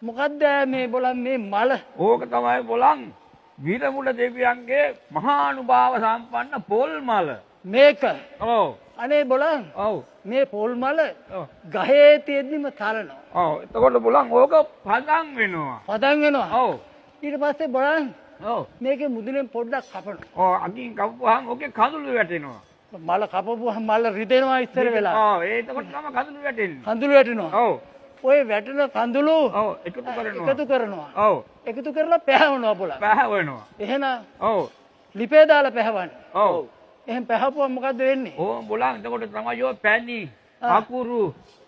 මොකද්ද මේ බොලන් මේ මල? ඕක තමයි බොලන් වීරමුණ දෙවියන්ගේ මහානුභාව සම්පන්න පොල් මල. මේක. ඔව්. අනේ බොලන්. ඔව්. මේ පොල් මල ගහේ තියෙද්දිම තලනවා. ඔව්. එතකොට බොලන් ඕක පදම් වෙනවා. පදම් වෙනවා. ඔව්. ඊට පස්සේ බොලන් ඔව් මේකේ මුදුනෙන් පොඩ්ඩක් කපනවා. ඔව් අගින් කපුවාම ඕකේ කඳුළු වැටෙනවා. මල කපපුවාම මල රිදෙනවා ඉස්සර වෙලා. ඔව් ඒ එතකොට තමයි කඳුළු වැටෙන්නේ. කඳුළු වැටෙනවා. ඔව්. ඔය වැටෙන කඳුළු ඔව් එකතු කරනවා. එකතු කරනවා. ඔව්. එකතු කරලා පැහැවනවා බොලන්. පැහැවෙනවා. එහෙනම් ඔව් ලිපේ දාලා පැහැවන්නේ. ඔව්. එහෙන් පැහැපුවම මොකද්ද වෙන්නේ? ඕ බොලන් එතකොට තමයි ඔය පැණි අකුරු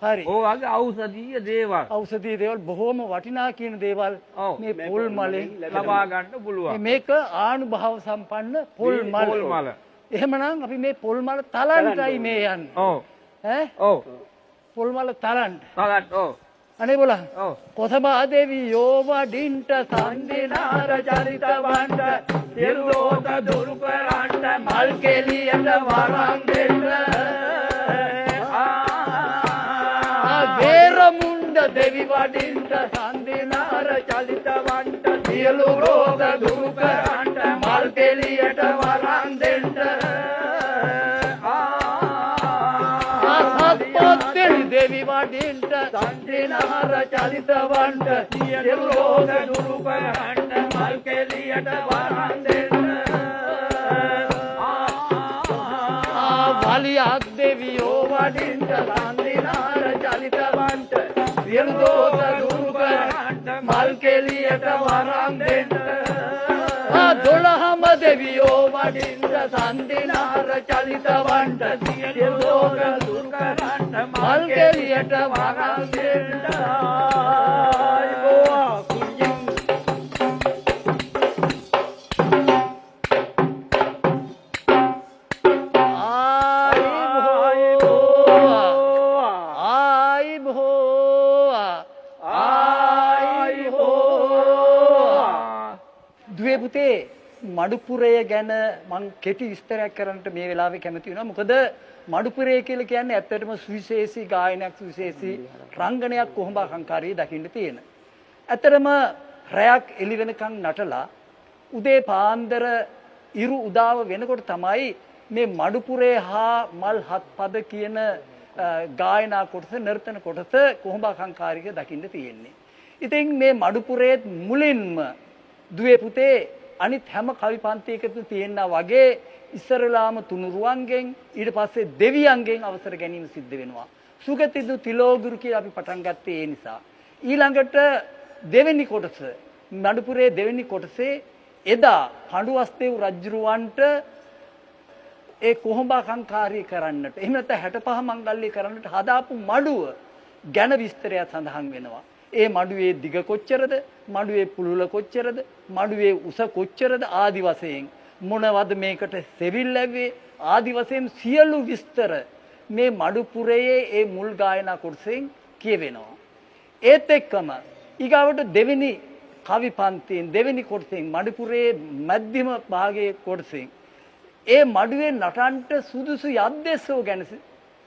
හරි. ඔය වගේ ඖෂධීය දේවල්. ඖෂධීය දේවල් බොහොම වටිනා කියන දේවල් මේ පොල් මලෙන් ලබා ගන්න පුළුවන්. මේක ආනුභාව සම්පන්න පොල් මල. පොල් මල. එහෙමනම් අපි මේ පොල් මල තලන්ටයි මේ යන්නේ. ඔව්. ඈ? ඔව්. පොල් මල තලන්න. තලන්න ඔව්. අනේ බොලන්. ඔව්. කොසඹා දෙවියෝ වඩින්ට සම්දිනාර චරිත වණ්ඩ සියලු දෝෂ දුරු කරන්ට මල් කෙලියට වරන් දෙන්න. වේරමුණ්ඩ දෙවි වඩින්ට සම්දිනාර චලිත වණ්ඩ සියලු රෝග දුරු කරන්ට මල් කෙලියට වරන් දෙන්න. සත්පොත්තෙලි දෙවි වඩින්ට සම්දිනාර චලිත වණ්ඩ සියලු රෝග දුරු කරන්ට මල් කෙලියට වරන් දෙන්න. වලියක් දෙවියෝ වඩින්ට සම්දිනාර චලිත වණ්ඩ සියලු දෝෂ දුරු කරන්ට මල් කෙලියට වරන් දෙන්න. 12ම දෙවියෝ වඩින්ට සම්දිනාර චලිත වණ්ඩ සියලු දෝෂ දුරු කරන්ට මල් කෙලියට වරන් දෙන්න. පුතේ මඩුපුරය ගැන මං කෙටි විස්තරයක් කරන්නට මේ වෙලාවේ කැමති වෙනවා. මොකද මඩුපුරය කියලා කියන්නේ ඇත්තටම සුවිශේෂී ගායනයක්, සුවිශේෂී රංගනයක් කොහොඹා කංකාරියේ දකින්න තියෙන. ඇත්තටම රැයක් එළි වෙනකන් නටලා උදේ පාන්දර ඉරු උදාව වෙනකොට තමයි මේ මඩුපුරේ හා මල් හත් පද කියන ගායනා කොටස, නර්තන කොටස කොහොඹා කංකාරියේ දකින්න තියෙන්නේ. ඉතින් මේ මඩුපුරේත් මුලින්ම දුවේ පුතේ අනිත් හැම කවි පන්තියකටම තියෙනා වගේ ඉස්සරලාම තුනුරුවන්ගෙන් ඊට පස්සේ දෙවියන්ගෙන් අවසර ගැනීම සිද්ධ වෙනවා. සුගතිදු තිලෝගුරු කියලා අපි පටන් ගත්තේ ඒ නිසා. ඊළඟට දෙවෙනි කොටස, මඩුපුරේ දෙවෙනි කොටසේ එදා කඬුවස්දේව් රජුරවන්ට ඒ කොහොඹා කංකාරිය කරන්නට, එහෙම නැත්නම් 65 මංගල්‍ය කරන්නට හදාපු මඩුව ගැන විස්තරයක් සඳහන් වෙනවා. ඒ මඩුවේ දිග කොච්චරද, මඩුවේ පුළුල කොච්චරද, මඩුවේ උස කොච්චරද ආදි වශයෙන් මොනවද මේකට සෙවිල් ලැබුවේ ආදි වශයෙන් සියලු විස්තර මේ මඩුපුරයේ ඒ මුල් ගායනා කොටසෙන් කියවෙනවා. ඒත් එක්කම ඊගාවට දෙවෙනි කවි පන්තියෙන් දෙවෙනි කොටසෙන් මඩුපුරයේ මධ්‍යම භාගයේ කොටසෙන් ඒ මඩුවේ නටන්ට සුදුසු යද්දෙස්සෝ ගැන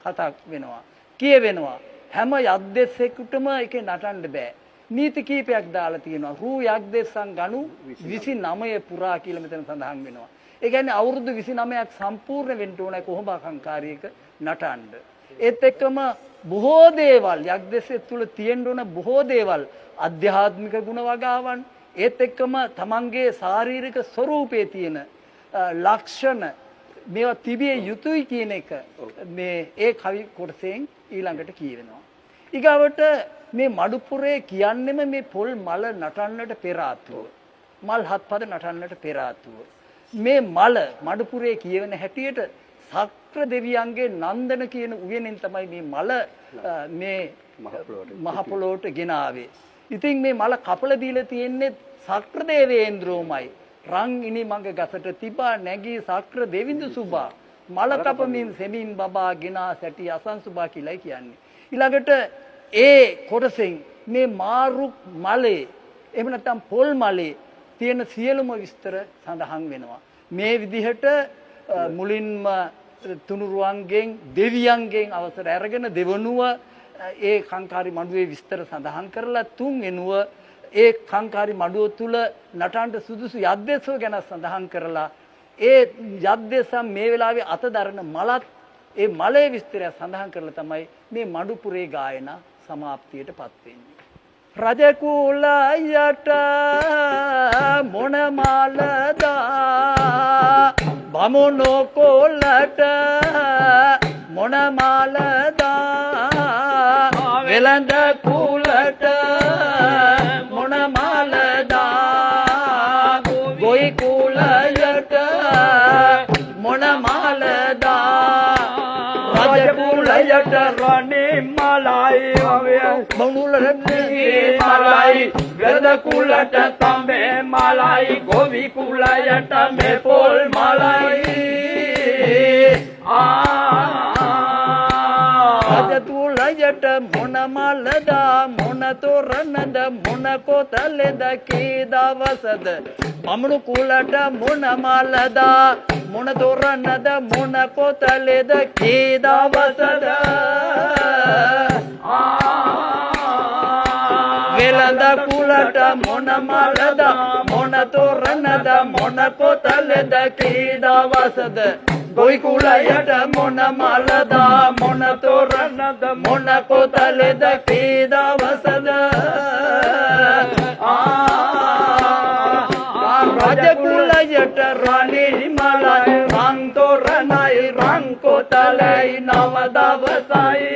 කතා වෙනවා, කියවෙනවා. හැම යද්දෙස්සෙකුටම ඒකේ නටන්න බෑ. නීති කීපයක් දාලා තියෙනවා. රූ යක්දෙස්සන් ගනු 29 පුරා කියලා මෙතන සඳහන් වෙනවා. ඒ කියන්නේ අවුරුදු 29ක් සම්පූර්ණ වෙන්න ඕන කොහොඹා කංකාරියක නටන්න. ඒත් එක්කම බොහෝ දේවල් යක්දෙස්සේ තුල තියෙන්න ඕන බොහෝ දේවල් ආධ්‍යාත්මික ගුණ වගාවන්, ඒත් එක්කම තමන්ගේ ශාරීරික ස්වරූපයේ තියෙන ලක්ෂණ මේවා තිබිය යුතුයි කියන එක මේ ඒ කවි කොටසෙන් ඊළඟට කියවෙනවා. ඊගාවට මේ මඩුපුරේ කියන්නෙම මේ පොල් මල නටන්නට පෙර ආතුව, මල් හත් පද නටන්නට පෙර ආතුව. මේ මල මඩුපුරේ කියවෙන හැටියට සක්‍ර දෙවියන්ගේ නන්දන කියන උයනෙන් තමයි මේ මල මේ මහ පොළොවට ගෙන ආවේ. ඉතින් මේ මල කපල දීලා තියෙන්නේ සක්‍ර දේවේන්ද්‍රෝමයි. රන් ඉනි මඟ ගසට තිබා නැගී සක්‍ර දෙවිඳු සුබා මල කපමින් සෙමින් බබා ගෙනා සැටි අසංසුබා කියලායි කියන්නේ. ඊළඟට ඒ කොටසෙන් මේ මාරුක් මලේ එහෙම නැත්නම් පොල් මලේ තියෙන සියලුම විස්තර සඳහන් වෙනවා. මේ විදිහට මුලින්ම තුනුරුවන්ගෙන් දෙවියන්ගෙන් අවසර අරගෙන දෙවනුව ඒ කංකාරි මඩුවේ විස්තර සඳහන් කරලා, තුන්වෙනුව ඒ කංකාරි මඩුව තුල නටන්නට සුදුසු යද්දෙසෝ ගැන සඳහන් කරලා, ඒ යද්දෙසම් මේ වෙලාවේ අත දරන මලත් ඒ මලේ විස්තරය සඳහන් කරලා තමයි මේ මඩුපුරේ ගායනා සමාප්තියටපත් වෙන්නේ. රජ කුලයට මොන මාලදා, බමුණු කුලට මොන මාලදා, වෙළඳ කුලට මොන මාලදා, ගොයි කුලයට මොන මාලදා, රජ කුලයට රණේ මලයි බමුණු මලයි, වෙළඳ කුලට තඹේ මලයි, ගොවි කුලයට මේ පොල් මලයි. රජ කුලයට මොන මලදා, මොන තොරණද, මොන කොතලෙද, කී දවසද, බමුණු කුලට මොන මලදා, මොන තොරණද, මොන කොතලෙද, කී දවසද, වෙළඳ කුලට මොන මලද, මොන තොරණද, මොන කොතලෙද, කී දවසද, ගොවි කුලයට මොන මලද, මොන තොරණද, මොන කොතලෙද, කී දවසද. රජ කුලයට රණි මලයි, රන් තොරණයි, රන් කොතලයි, නව දවසයි.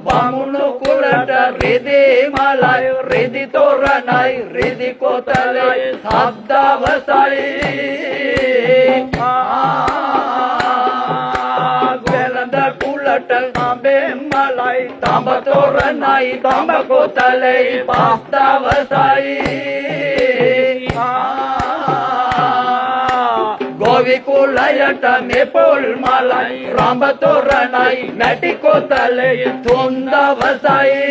බමුණු කුලට රිදි මලයි, රිදි තොරණයි, රිදි කොතලයි, සත් දවසයි. වෙළඳ කුලට තඹේ මලයි, තඹ තොරණයි, තඹ කොතලයි, පස් දවසයි. ගොවි කුලයට මේ පොල් මලයි, රඹ තොරණයි, මැටි කොතලයි, තුන් දවසයි.